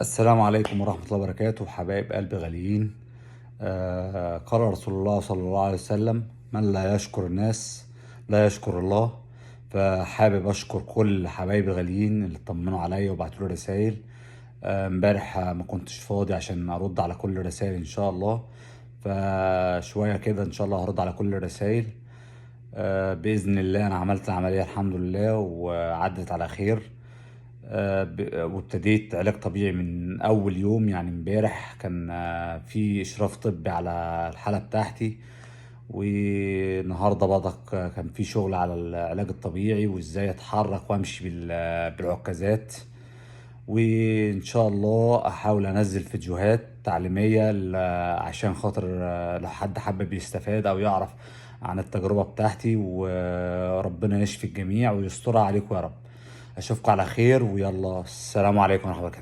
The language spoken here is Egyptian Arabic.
السلام عليكم ورحمة الله وبركاته، حبايب قلبي غاليين. قال رسول الله صلى الله عليه وسلم: من لا يشكر الناس لا يشكر الله. فحابب أشكر كل حبايبي غاليين اللي اطمنوا عليا وبعتوا لي رسايل. امبارح ما كنتش فاضي عشان أرد على كل الرسايل إن شاء الله، فشوية كده إن شاء الله هرد على كل الرسايل. بإذن الله أنا عملت العملية الحمد لله وعدت على خير. وابتديت علاج طبيعي من أول يوم، يعني امبارح كان في إشراف طبي على الحالة بتاعتي، والنهارده برضك كان في شغل على العلاج الطبيعي وازاي اتحرك وامشي بالعكازات. وان شاء الله احاول انزل فيديوهات تعليمية عشان خاطر لو حد حابب يستفاد او يعرف عن التجربة بتاعتي. وربنا يشفي الجميع ويسترها عليكم يا رب. اشوفكم على خير، ويلا السلام عليكم ورحمة الله وبركاته.